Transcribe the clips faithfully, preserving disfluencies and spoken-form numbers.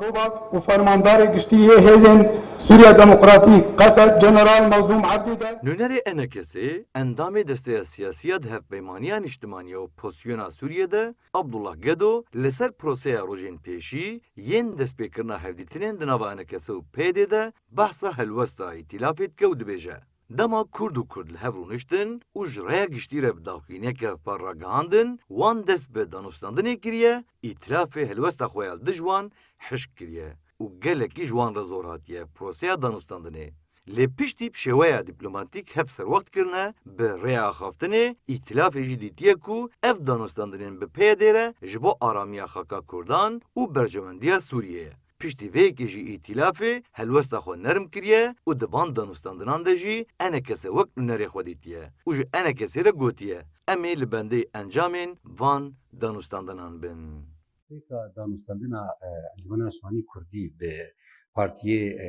Rojbak û fermandarê giştî yê Hêzên Sûriya Demokratîk, Qesed, General Mazlûm Ebdî de. Nûnerê ENKSê, endamê desteya siyasî ya di Hevpeymaniya Niştimanî ya Opozisyona Sûriyê de, Abdullah Gedo, li ser proseya rojên pêşî yên destpêkirina hevdîtinên di nava ENKSê û PYDê de behsa helwesta îtîlafê dike û dibêje, dema Kurd û Kurd li hev rûniştin û ji raya giştî re bi daxuyaniyeke hevpar ragihandin, wan dest bi danûstandinê kiriye, îtîlafê helwesta xwe ya li dij wan hişk kiriye û gelekî ji wan re zor hatiye proseya danûstandinê. Lê piştî bi şêweya dîplomatîk hev serwext kirine, bi rêya axaftinê, îtîlafê jî dîtiye ku ev danûstandinên bi PYDê re ji bo aramiya xaka Kurdan û berjewendiya Sûriyê ye. Piştî vê yekê jî îtîlafê helwesta xwe nerm kiriye û di van danûstandinan de jî ENKSê wek nûnerê xwe dîtiye û ji ENKSê re gotiye, em ê li bendê encamên van danûstandinan bin. Pêka danûstandina e, Encûmena Niştimanî Kurdî bi Partiyê e,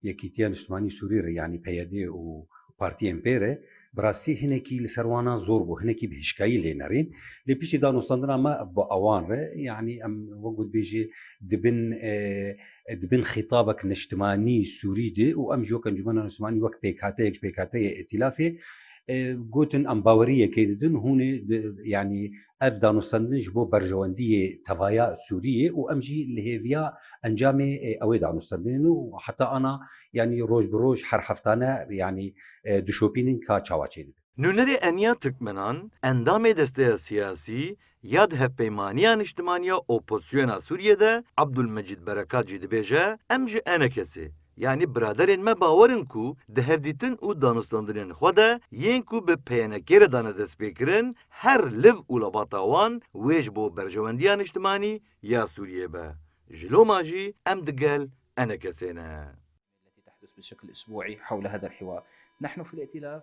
Yekîtiya Niştimanî Sûrî re, yanî PYD û partiyên pê re, bi rastî hinekî li ser wana zor bû, hinekî bi hişkayî lê nerîn. Lê piştî danûstandina me bi awan re, yanî em wek got bêjî dibin e, dibin xîtabek niştimanî Sûrî de û em jî wek Encûmena Niştimanî, wek pêkhateyek ji pêkhateyê îtîlafê e, gotin em bawerî yekê didin, hûn ê di- yanî ev danûstandin ji bo berjewendiyê tevaya Sûriyê û em jî li hêviya encamê e, ew ê danûstandinê ne û heta ana yanî roj bi roj her heftane yanî e, dişopînin ka çawa çêdibe. Nûnerê Eniya Tirkmenan, endamê desteya siyasî ya di Hevpeymaniya Niştimanî ya Opozisyona Sûriyê de Abdulmecîd Berekat jî dibêje, em ji ENKSê, yanî biraderên me bawer in ku di hevdîtin û danûstandinên xwe de yên ku bi PYNKê re dane destpêkirin, her liv û labata wan wê ji bo berjewendiya niştimanî ya Sûriyê be. Ji loma jî em digel ENKSê ne. التي تحدث بشكل أسبوعي حول هذا الحوار. نحن في الائتلاف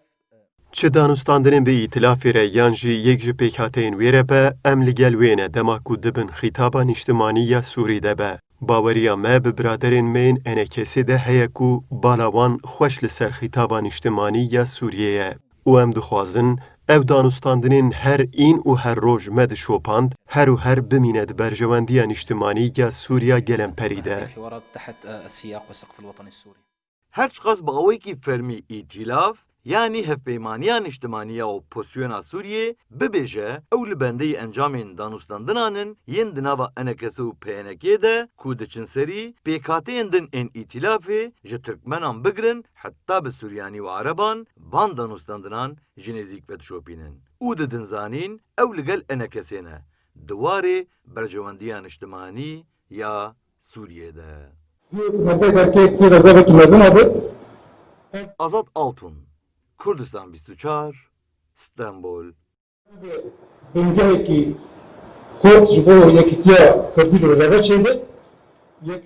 Çi danûstandinên bi îtîlafê re yan jî yek ji pêkhateyên wê re be, em li gel wê ne dema ku dibin xîtaba nîştimanî ya Sûrî de be. Baweriya me bi biraderên me yên ENKSê de heye ku bala wan xweş li ser xîtaba nîştimanî ya Sûriyê ye û em dixwazin ev danûstandinên her în û her roj me dişopand, her û her bimîne di berjewendiya nîştimanî ya Sûriya gelemperî de. الحوارات تحت السياق والسقف الوطني السوري. Her çiqas bi awayekî fermî îtîlaf, yanî Hevpeymaniya Niştimanî ya Opozisyona Sûriyê bibêje, ew li bendeyî encamên danûstandinan in yên di nava ENKS û PYNKê de ku diçin serî, pêkhateyên din ên îtîlafê ji Tirkmenan bigirin heta bi Suryanî û Ereban van danûstandinan ji nêzîk vedişopînin û didin zanîn ew li gel ENKSê ne di warê berjewendiya niştimanî ya Sûriyê de. Vê ku me vê derkê tê de govekî mezin abit. Azad Altun, Kurdistan bîst û çar, Stenbol. Bingehekî xurt ji bo yekîtiya Kurdî li reve çêbe. Yek